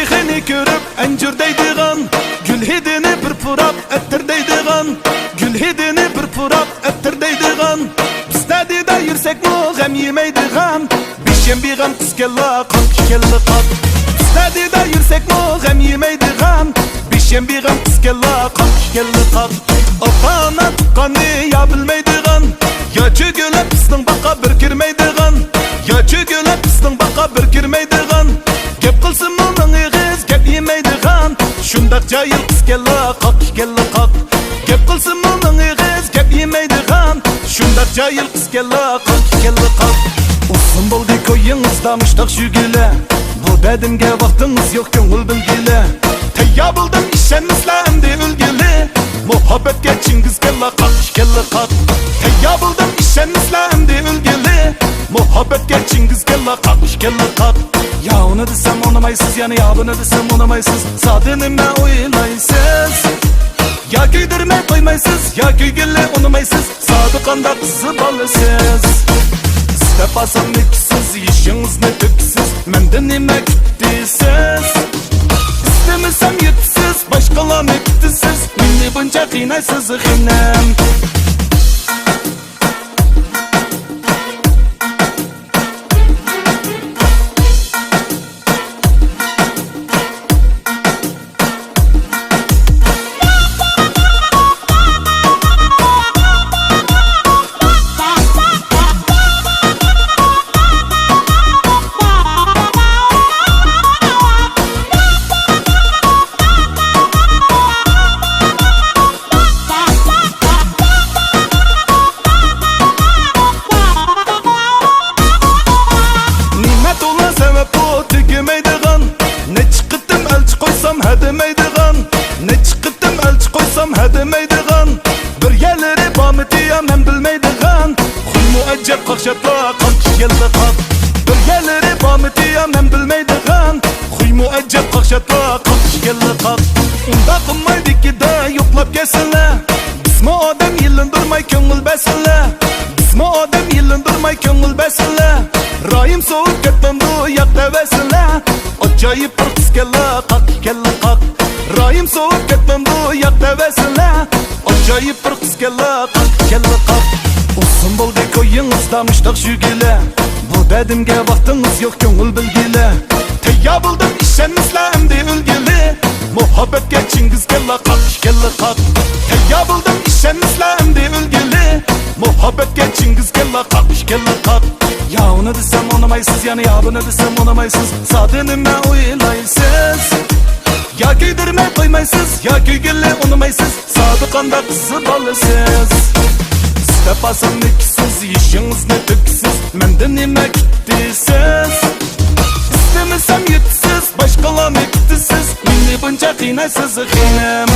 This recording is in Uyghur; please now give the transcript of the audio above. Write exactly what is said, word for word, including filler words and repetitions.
خېنى كۆرۈپ ئەنجۈر دەيدىغان، گۈل ھىدىنى بىر پۇراپ ئەتىر دەيدىغان، گۈل ھىدىنى بىر پۇراپ ئەتىر دەيدىغان. بىز نەدىدە يۈرسەكمۇ غەم يېمەيدىغان، بىشەمبىغان قىز كەللا قاق، ئىككىللا قاق. بىز نەدىدە يۈرسەكمۇ غەم يېمەيدىغان، بىشەمبىغان قىز كەللا قاق، ئىككىللا قاق. ئاتا-ئانا تۇغقاننى يا بىلمەيدىغان، يا چۆگىلەپ بىزنىڭ باغقا بىر كىرمەيدىغان، يا چۆگىلەپ بىزنىڭ باغقا بىر كىرمەيدىغان. گەپ قىلسىمۇ مىڭ ئېغىز گەپ يېمەيدىغان، شۇنداق جاھىل قىز كەللا قاق، ئىككىللا قاق. گەپ قىلسىمۇ مىڭ ئېغىز گەپ يېمەيدىغان، شۇنداق جاھىل قىز كەللا قاق، ئىككىللا قاق. ئۇزۇن بولدى كويىڭىزدا مۇشتاق شۈگىلە، بۇ دەردىمگە ۋاقتىڭىز يوق كۆڭۈل بىلگىلى. تەييار بولدۇم ئىشەنمىسىلە ئەمدى ئۆلگىلى، مۇھەببەتكە چىڭگىز كەللا قاق، ئىككىللا قاق. تەييار بولدۇم ئىشەنمىسىلە ئەمدى ئۆلگىلى، مۇھەببەتكە چىڭگىز كەللا قاق، ئىككىللا قاق. يا ئۇنى دېسەم ئۇنىمايسىز، يەنە يا بۇنى دېسەم ئۇنىمايسىز. زادى نېمە ئويلايسىز؟ يا كۆيدۈرمەي قويمايسىز، يا كۆيگىلى ئۇنىمايسىز. زادى قانداق قىز بالىسىز؟ ئىستەپ ئالسام نېكىسىز، يېشىڭىزنى تۆكىسىز. مەندىن نېمە كۈتىسىز؟ ئىستىمىسەم يېتىسىز، باشقىلارنى كۈتىسىز. مېنى بۇنچە قىينايسىز خېنىم. نېمە تولا سەۋەب بۇ تۈگىمەيدىغان؟ نەچچە قېتىم ئەلچى قويسام ھەدىمەيدىغان، نەچچە قېتىم ئەلچى قويسام ھەدىمەيدىغان. بىر يەرلىرى بارمىتى يا مەن بىلمەيدىغان. خۇيمۇ ئەجەب قاقشاتلا قاق، ئىككىللا قاق. بىر يەرلىرى بارمىتى يا مەن بىلمەيدىغان. خۇيمۇ ئەجەب قاقشاتلا قاق، ئىككىللا قاق. ئۇنداق قىلمايدىكىدە يوقلاپ كەلسىلە. بىزمۇ ئادەم يېلىندۇرماي كۆڭۈل بەرسىلە. بىزمۇ ئادەم يېلىندۇرماي كۆڭۈل بەرسىلە. رايىم سوۋۇپ كەتمەمدۇ ياق دەۋەرسىلە. ئاجايىپ بىر قىز كەللا قاق، ئىككىللا قاق. رايىم سوۋۇپ كەتمەمدۇ ياق دەۋەرسىلە. ئاجايىپ بىر قىز كەللا قاق، ئىككىللا قاق. ئۇزۇن بولدى كويىڭىزدا مۇشتاق شۈگىلە. بۇ دەردىمگە ۋاقتىڭىز يوق كۆڭۈل بىلگىلى. تەييار بولدۇم ئىشەنمىسىلە ئەمدى ئۆلگىلى. مۇھەببەتكە چىڭگىز كەللا قاق، ئىككىللا قاق. تەييار بولدۇم ئىشەنمىسىلە ئەمدى ئۆلگىلى. مۇھەببەتكە چىڭگىز كەللا قاق، ئىككىللا قاق. يا ئۇنى دېسەم ئۇنىمايسىز، يەنە يا بۇنى دېسەم ئۇنىمايسىز. زادى نېمە ئويلايسىز؟ يا كۆيدۈرمەي قويمايسىز، يا كۆيگىلى ئۇنىمايسىز. زادى قانداق قىز بالىسىز؟ ئىستەپ ئالسام نېكىسىز، يېشىڭىزنى تۆكىسىز. مەندىن نېمە كۈتىسىز؟ ئىستىمىسەم يېتىسىز، باشقىلارنى كۈتىسىز. مېنى بۇنچە قىينايسىز خېنىم.